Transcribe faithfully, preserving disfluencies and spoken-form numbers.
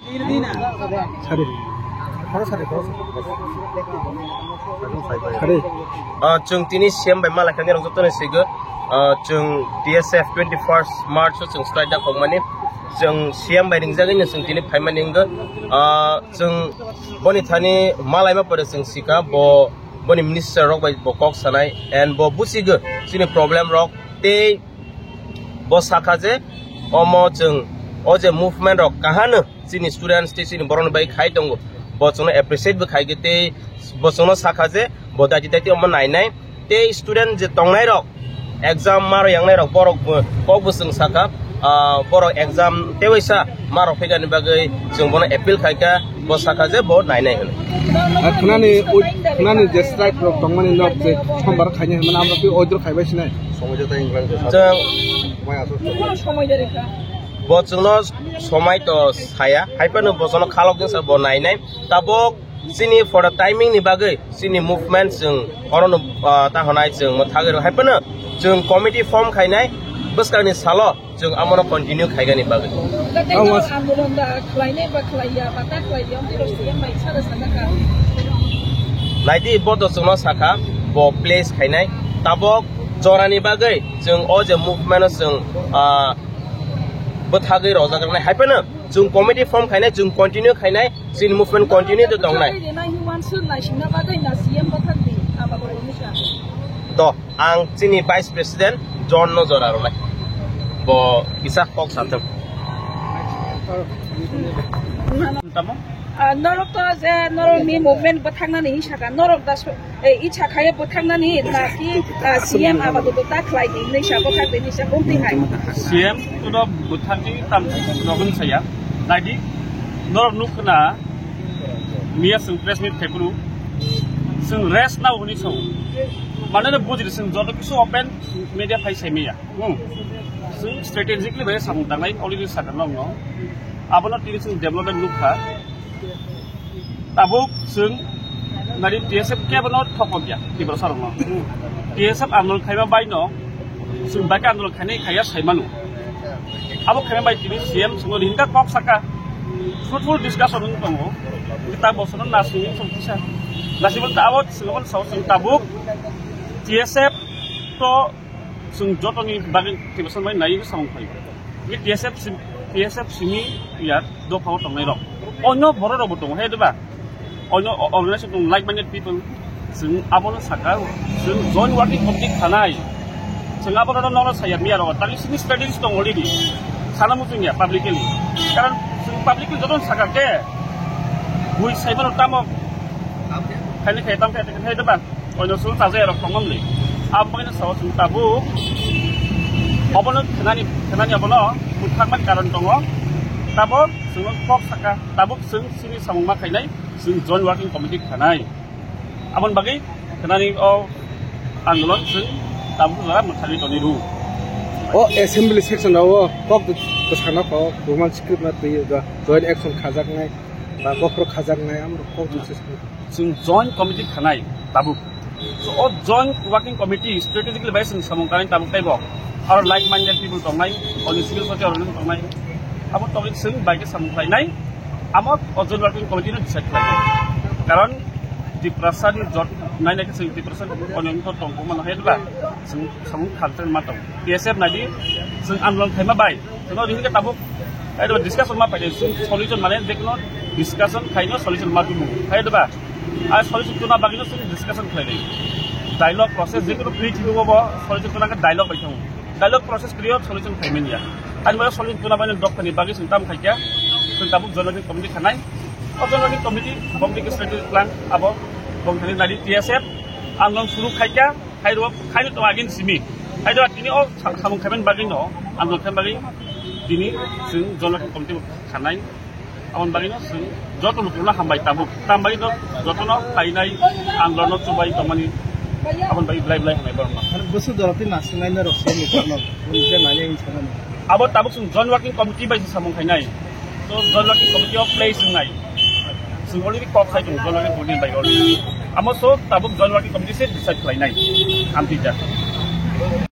Sari. Sari. Ah, chwng tini C M bai malai kha nirok jotono sigo. Ah, chwng T S F twenty-first March o chwng strike da khokmani. Chwng C M bai ringjagwi no chwng tini phaimani wngkha. Ah, chwng boni thani malaima pore chwng sika bo boni minister rok bai bo kok sanai and bo buchigo chini problem rok tei bo sakha je omo chwng o je movement rok kahano chini students tei chini borokni bai khai tongo. Bo chwngno appreciate bo khai khe tei bo chwngno sakha je bo daiti daiti omo nainai tei student je tongnai rok exam maro yangnai rok borok bo kok bo chwng sakha, ah, borok exam tewaisa maro phegani bagwi chwng bono appeal khai kha, bo sakha je bo nainai hwnwi. Ah, khwnani, khwnani je strike rok tongmani nok je sombar khainai hwnmani amrok twi order khaibai sinai. Chwng Bo chwngno somai to saya, hai phano bo chwngno khalok jwngsa bo nainai. Tabok chini for the timing ni bagwi chini movement chwng orono, ah, ta honai chwng mo thagwi rw hai phano chwng committee form khainai bwskangni salo chwng amono continue khaigani bagwi. Awas. Andolon da khlainai ba khlaiya ba ta khlaiya, amtwi rw C M bai sara sajakha. Naidi bo to chwngno sakha, bo place khainai. Tabok jorani bagwi chwng o je movement o chwng, ah, bwthagwi rojak rwnai. Hai phano chwng committee form khainai, chwng continue khainai, chini movement continue to tongnai. Rina hiwan sir naisingna bagwi na C M bwthak di, aba bo nisa. To, ang chini vice president John no jora rwnai. Bo kisa kok sathung. Tamo? Ah, norok to je norok ni movement bwthagnani hinwi sakha, norok da so-, eh, icha khaye bwthagnani na ki, ah, C M abago ta khlai di hinwi sa bwthak di hinwi sa bumti hai. C M to do bwthakni tam rogwng saya. Naidi norok nukhna miya sung press meet khaipuru sung rest nao hwnwi sao. Manane bujiri sung joto kisu open media phai sai miya. Hmm. Chwng strategically bai samung tangnai already sakha nokno. Abono tini chwng development nukha. Tabuk chwng nari T S F kebono thokok ya Tiprasa rokno. Hmm. T S F andolon khaima bai no chwng bai khe andolon khainai khaiya sai manu. Abo khaima bai tini C M chwngno hinta kok saka. Fruitful discussion wng tongo. Ta bosono nasing wng tong kisa. Nasing ta abo chwng abo sao chwng tabuk T S F to Chwng jotoni bagwi Tiprasa bai nai samung khlai. Ni T S F sim-, T S F simi ya dopha o tongnai rok. Onyo borok rok bo tongo, he diba? Onyo o-, organization tongo, like-minded people. Chwng abono saka, chwng joint working committee khanai. Chwng abono no, no saya miya rok. Tali simi strategies tongo already. Sana muchung ya publicly. Karon chwng publicly jotono saka ke. Bui saimano tamo. Khaini khai tam khai khai diba? Oino sung ta jaya rok tongmani. Aboni sao sung tabuk. Obono khenani, khenani obono bwthakmani karon tongo. Tabuk sung kok saka, tabuk sung sini samung ma khainai, sung joint working committee khanai. Aboni bagwi khenani o andolon sung tabuk jora mwthagwi toni ru. O assembly section o kok bwsano kok roman script na twi joint action khajaknai ba bokhorok khajaknai amrok kok bwsano. Chwng joint committee khanai tabuk. So, o joint working committee strategically bai chwng samung kanai tabuk teibo. Aro like-minded people tongnai, oni civil society organization tongnai. Abo tongwi chwng bai khe samung khlainai. Amo o joint working committee no decide khlainai. Karon Tiprasa ni jot nainai khe chwng Tiprasa ni oni wngkha tong khe mano hai diba? Chwng samung khalchang ma tong. T S F nai di chwng andolon khaima bai. Chwng ori hwnkhe tabuk, eh, discussion ma paide, solution mane je kono discussion khaino solution ma tubu. Hai diba? Ai solution tuna bagino chwng discussion khlainai. Dialogue process je kono free thibuk bo solution tuna khe dialogue bai thango. Dialogue process khlaiyo solution khlaimani ya. Ani ba solution tuna bagino dophani bagwi chwng tam khaikya. Chwng tabuk joint committee khanai. O joint committee, committee strategic plan abo bongthani nadi T S F andolon suru khaikya. Khairok, khairok tong agin simi. Khairok tini o sa-, samung khaimani bagwi no, ang khaimani bagwi tini chwng joint committee khanai. Aboni bagwi no chwng joto lukurokno hambai tabuk. Tam bagwi no jotono khainai, ang lorno chubai tongmani. Aboni bagwi belai belai hambai borokno. Ar bwswk jora twi nasinai norok se lukurokno, je nani ang sanani. Abo tabuk chwng joint working committee bai se samung khainai. So, joint working committee o place wngnai. Chwng already kok khai tongo, joint working committee bai already. Amo so, tabuk joint working committee se decide khlainai. Amtwi ja.